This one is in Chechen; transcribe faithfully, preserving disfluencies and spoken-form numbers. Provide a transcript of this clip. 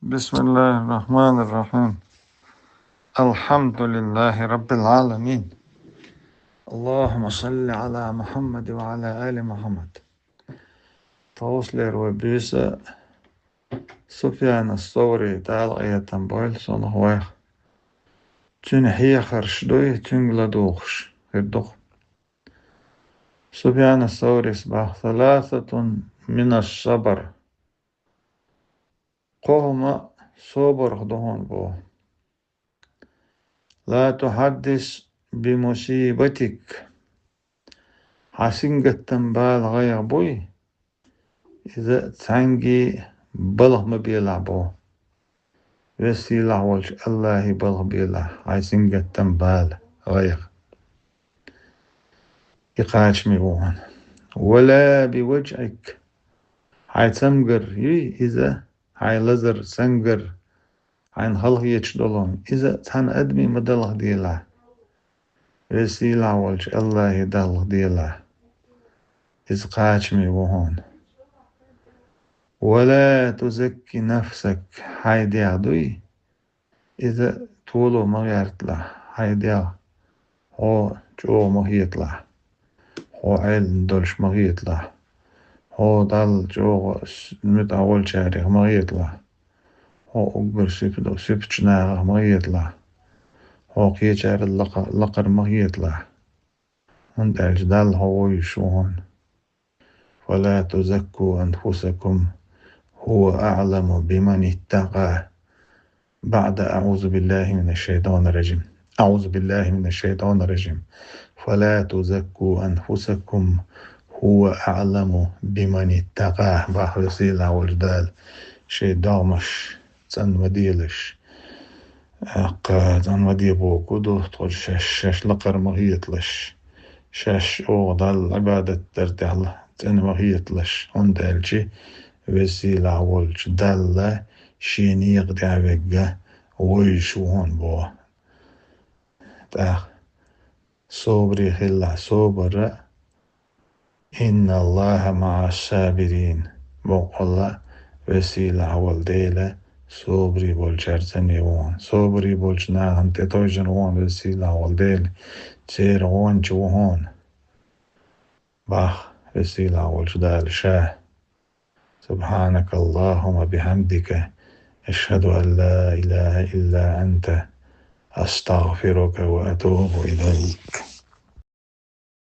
بسم الله الرحمن الرحيم. الحمد لله رب العالمين. اللهم صل على محمد وعلى آل محمد. Тховсалера вай буьйса Суфьяна Соври, Дала къахетам бойла цунах, вайх. Цуьнан хьехарш дуй, цуьнга ладугӀуш хир ду-кх. Суфьяна Соврис боху: ثلاثة من الصبر. Кхо хӀума собарах ду хьуна боху. لا تحدث بمصيبتك. Хьан сингаттам бала, гӀайгӀа буй, иза цхьаьнгге балха ма белахь боху. Веза-Сийлахь волчу АллахӀе балха белахь хьайн сингаттам бала, гӀайгӀа. И кхачаме ву хьуна. ولا بوجعك. Хьайн цамгар юй иза, хьайн лазар, цамгар, хьайна халахеташ долу хӀума, иза цхьана адаме ма далха делахь. Веза-Сийлахь волчу АллахӀе далха делахь. Иза кхачаме ву хьуна. ولا تزكي نفسك. Хьайн дегӀ дуй, иза толо ма гӀерталахь, хьайн дегӀ хьо чӀогӀа ма хеталахь, хьо Ӏелина долуш ма хеталахь, хьо Далла чӀогӀа с-, муьтӀахь волчарех ма хеталахь, хьо уггар сипа ду-, сипачу нахах ма хеталахь, хьо кхечарал лакха-, лакхара ма хеталахь, хӀунда аьлча Далла хьо вовзаш ву хьуна. فلا تزكوا أنفسكم هو أعلم بمن اتقى. بعد أعوذ بالله من الشيطان الرجيم. أعوذ بالله من الشيطان الرجيم. فلا تزكوا أنفسكم هو أعلم بمن اتقى. Боху Веза-Сийлахь волчу Дала, шайн догӀмаш цӀан ма делаш. ТӀаккха цӀан ма де бохург ду, тхо шаьш, шаьш лакхара ма хеталаш. Шаьш чӀогӀа Далла Ӏибадат дар тӀехь цӀена ма хеталаш, хӀунда аьлча Веза-Сийлахь волчу Далла шен некъа тӀехь вегга вовзаш ву хьуна боху. ТӀаккха собаре хилалахь, собар а, إن الله مع الصابرين. Боккъалла Веза-Сийлахь волу Дела собаре болчаьрца цӀане ву хьуна. Собаре болчу нахана тӀетовжина ву хьуна Веза-Сийлахь волу Дела, церан гӀоьнча ву хьуна. Боху Веза-Сийлахь волчу Дала Ша. سبحانك اللهم وبحمدك، أشهد أن لا إله إلا أنت، أستغفرك وأتوب إليك.